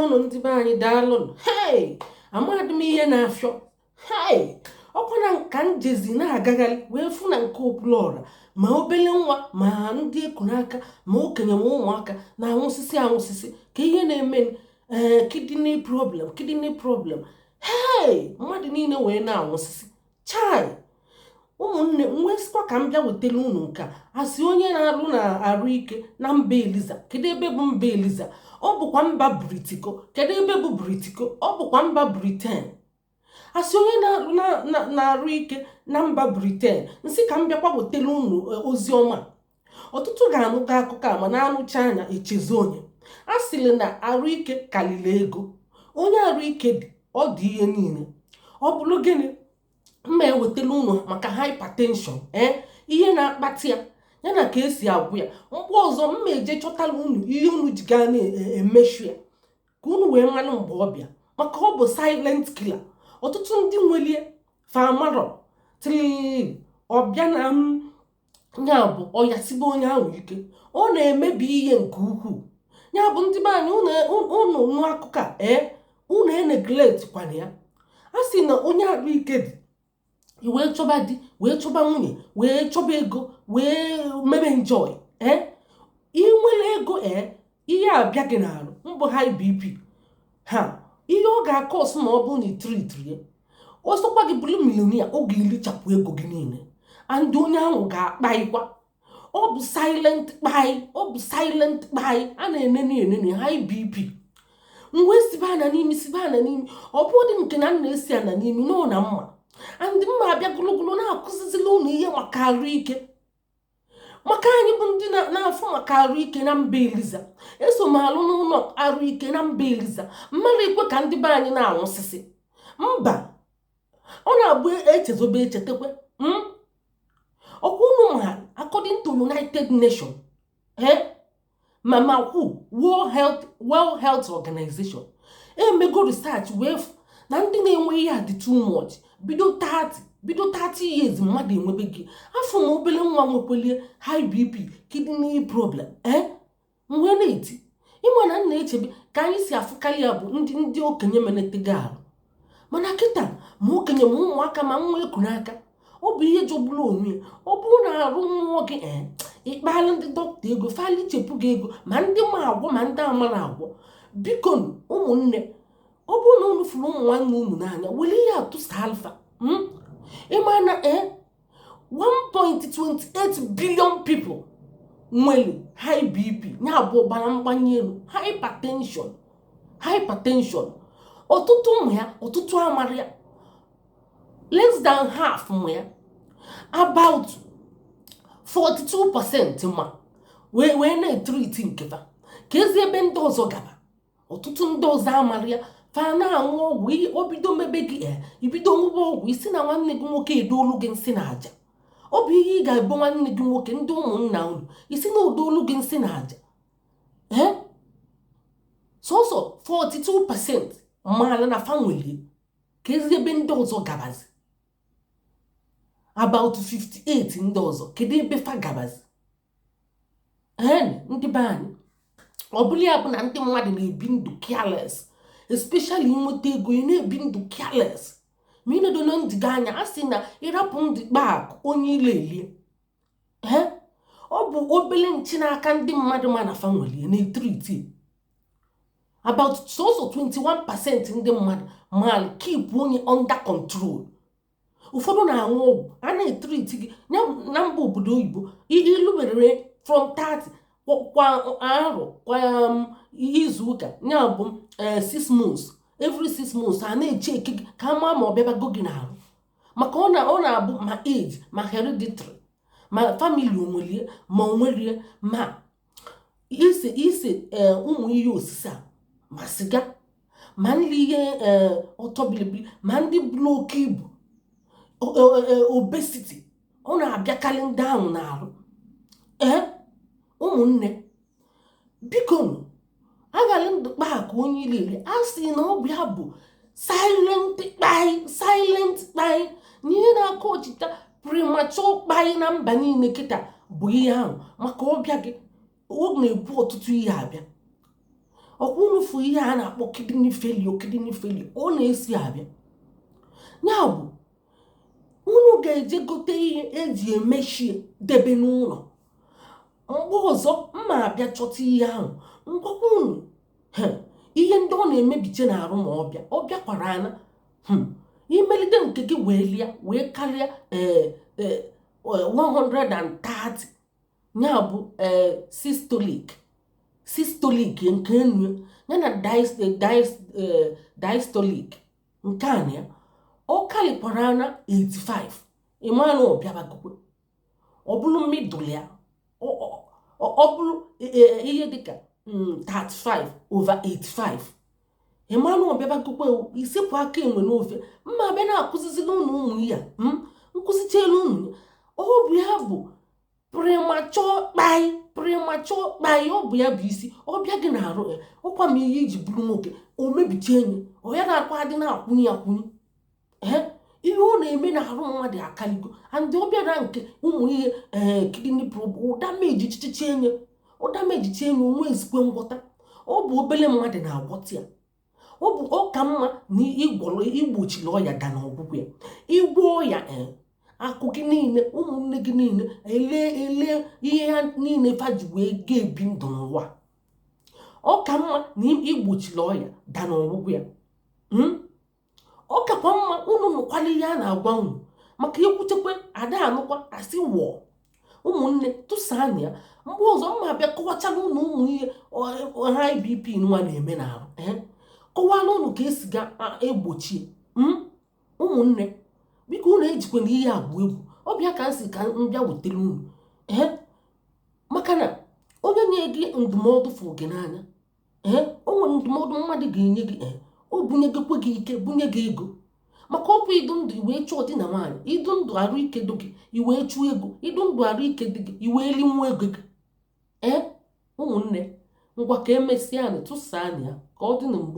Ndewonụ, ndị be anyị, daalụnụ. Hei, amadị m ihe na-afịọ. Hei, ọkwa na nka njezi na-agagharị wee fụ na nke Okwuluọra, ma obele nwa, ma ndị eku n'aka, ma okenye, ma ụmụaka na-anwụsịsị anwụsịsị. Ka ihe na-eme, ee, kidney problem, kidney problem. Hei, mmadụ niile wee na-anwụsịsị. Chai, ụmụnne m, wee sịkwa ka m bịa wetara unu nke a. Asị onye na-arụ na arụ ike na mba Eliza. Kedu ebe bụ mba Eliza? Ọ bụkwa mba Britiko. Kedu ebe bụ Britiko? Ọ bụkwa mba Britain. Asị onye na-arụ na-arụ ike na mba Britain, nsị ka m bịakwa wetara unu ozi ọma. Ọtụtụ ga-anụgo akụkọ a, mana anụcha anya echezo. Onye a sịrị na arụ ike karịrị ego, onye arụ ike dị, ọ dị ihe niile. Ọ bụrụ gịnị mma ewetala unu maka hypertension, ee, ihe na-akpata ya, ya na ka esi agwụ ya. Mgbe ọzọ mma eje chọtara unu ihe unu ji gaa na-emeshu ya, ka unu wee mmanụ mgbe ọ bịa, maka ọ bụ silent killer. Ọtụtụ ndị nwelie famarọ tiri ọbịa na ya bụ ọya sibe onye ahụ ike, ọ na-emebi ihe nke ukwuu. Ya bụ, ndị be anyị, unu nụ akụkọ a, ee, unu eneglect kwana ya. A sị na onye arụ ike dị, i wee chọba di, wee chọba nwunye, wee chọba ego, wee mebe enjoy. Ee, ị nwere ego, ee, ihe abịa gị n'arụ mbụ high BP ha, ihe ọ ga-akọ ọsụ ma ọ bụrụ na itritrie ọsọkwa gị bụrụ millionaire, ọ ga-erichapụ ego gị niile, and onye ahụ ga-akpaịkwa. Ọ bụ silent kpai, ọ bụ silent kpai. A na-enene enene high BP. Mgbe sibe ana n'imi, sibe ana n'imi, ọ bụrụ dị nke na m na-esi ana n'imi nọ na mma, and mma abịa gologolo na-akụzizila unu ihe maka arụ ike, maka anyị bụ ndị na-afụ maka arụ ike na mba Eliza. Eso m alụ n'ụlọ arụ ike na mba Eliza. Mmadụ ekwe ka ndị be anyị na-anwụsịsị mba, ọ na-abụ echezobe echetakwa. Ọkwa unu ma, according to United Nation, ma kwu World Health Organization, emego research wee na ndị na-enwe ihe a dị too much. Bido 30, bido 30 years, mmadụ enwebe gị afọ ma obere nwa nwekwelie high BP, kidney problem. Ee, mgbe na-eti ịma na nna echebe ka anyị si afụkarị ya bụ ndị okenye menetego arụ, mana kịta ma okenye, ma ụmụaka, ma nwa eku n'aka. Ọ bụ ihe jọgburu onwe ya. Ọ bụrụ na arụ mmụọ gị, ee, ịkpalụ ndị dọkịta ego fali chepụ gị ego, ma ndị ma agwọ, ma ndị amara agwọ. Biko ụmụnne, ọ bụrụ na unu fụrụ ụmụ nwanne unu n'anya, were ihe atụsa alfa. Ịma na, ee, 1.28 billion people nwere high BP, ya bụ ọbara mgbanye elu, hypertension. Hypertension, ọtụtụ ụmụ ya, ọtụtụ amara ya, less than half mụ ya, about 42% ma wee na-etreat nke fa. Ka ezi ebe ndị ọzọ gaba? Ọtụtụ ndị ọzọ amara ya, fa na-aṅụ ọgwụ. Ihe o bido mebe gị, ibido ṅụba ọgwụ, isi na nwanne gị nwoke edolu gị nsị na aja. Ọ bụ ihe ị ga-ebo nwanne gị nwoke, ndị ụmụnna unu, isi na odolu gị nsị na aja. Ee, sọsọ 42% maala na fa nwelie. Ka ezi ebe ndị ọzọ gabazi? About 58 ndị ọzọ, kedu ebe fa gabazi? Ee, ndị be anyị, ọ bụla ya bụ na ndị mmadụ na-ebi ndụ careless, especially inweta ego, ị na-ebi ndụ careless, ma ị na-edo na ndị gị anya. A sị na ịrapụ ndị kpaa akụ onye ile elie. Ee, ọ bụ obele nchi n'aka ndị mmadụ ma na fa nwere na-etreat. About sọsọ 21% ndị mmadụ ma keep onye under control. Ụfọdụ na-aṅụ ọgwụ a na-etreat gị na mba obodo oyibo. Ilu mere from 30 kwa arọ, kwa izu ụka, ya bụ 6 months, every 6 months a na-eche gị ka a maa ma ọ bịabago gị n'arụ, maka ọ na-abụ ma age, ma hereditary, ma family onwelie, ma onwerie, ma ise ise ụmụ ihe osise a, ma siga, ma nri ihe ọtọ bilibili, ma ndị buru oke ibu, obesity, ọ na-abịakarị ndị ahụ n'arụ. Ee, ụmụnne, biko, aghara ndụ kpaa ka onye ilele. A sị na ọ bụ ya bụ silent kpai, silent kpai, na ihe na-akọ ọchịcha premature kpai na mba niile kịta bụ ihe ahụ, maka ọbịa gị, ọ na-ebu ọtụtụ ihe abịa. Ọ Ọkwa unu fụ ihe a na-akpọ kidney failure? Kidney failure, ọ na-esi abịa. Ya bụ, unu ga-eje gote ihe eji emechie debe n'ụlọ. Mgbe ọzọ mma abịa chọta ihe ahụ, ngwakwa unu ihe ndị ọ na-emebiche n'arụ. Ma ọ bịa, ọ bịakwara ana imelite nke gị wee lia wee karịa ee 130, ya bụ systolic nke enu ya na diastolic nke a na ya, ọ karịkwara na 85, ịma na ọ bịabagokwe. Ọ bụrụ middle ya, ọ bụrụ ihe dịka 35 over 85, ịma na ọ bịabagokwe. Isepụ aka enwe n'ofe. Mma abịa na-akụzizili ụnụ ụmụ ya nkụzichelu unu. Ọ bụ ya bụ premature kpai, premature kpai. Ọ bụ ya bụ isi ọbịa gị na-arụ ya. Ọkwa ma ihe iji bụrụ nwoke, o mebicha enyi ọ ya na-akwa adị na-akwụnye akwụnye. Ee, ihe ọ na-eme na-arụ mmadụ akaligo. And ọ bịara nke ụmụ ihe ee kidney problem, ụda meji chichichi enye, ụda mejichi enye onwe ezikwe ngwọta. Ọ bụ obele mmadụ na-agwọta ya. Ọ bụ ọ ka mma na ịgwọrọ, igbochiri ọya da na ọgwụgwụ ya. Ịgwọ ọya, ee, akụ gị niile, ụmụnne gị niile ele ele ihe ha niile faji wee ga-ebi ndụ n'ụwa. Ọ ka mma na igbochiri ọya da na ọgwụgwụ ya. Ọ kakwa mma unu nụkwala ihe a na-agwa unu, maka ekwuchekwe ada anụkwa asị wụọ. Ụmụnne, tụsaanụ ya. Mgbe ọzọ mma abịa kọwachala unu ụmụ ihe high BP nwa na-eme n'arụ, kọwala unu ka esi ga egbochi. Ụmụnne, biko, unu ejikwana ihe agwụ egwu. Ọbịa ka m si ka m bịa wetara unu, ee, maka na onye nye gị ndụmọdụ fụ gị n'anya. Ee, o nwere ndụmọdụ mmadụ ga-enye gị, ee, o bunyegokwe gị ike, bunye gị ego, maka ọkwa idu ndụ iwee chụọ di na nwaanyị, idu ndụ arụ ike dị gị iwee chụọ ego, idu ndụ arụ ike dị gị iwee linwu ego gị. Ee, ụmụnne, ngwa, ka emesịa anyị. Tụsaa ya ka ọ dị na mgbe.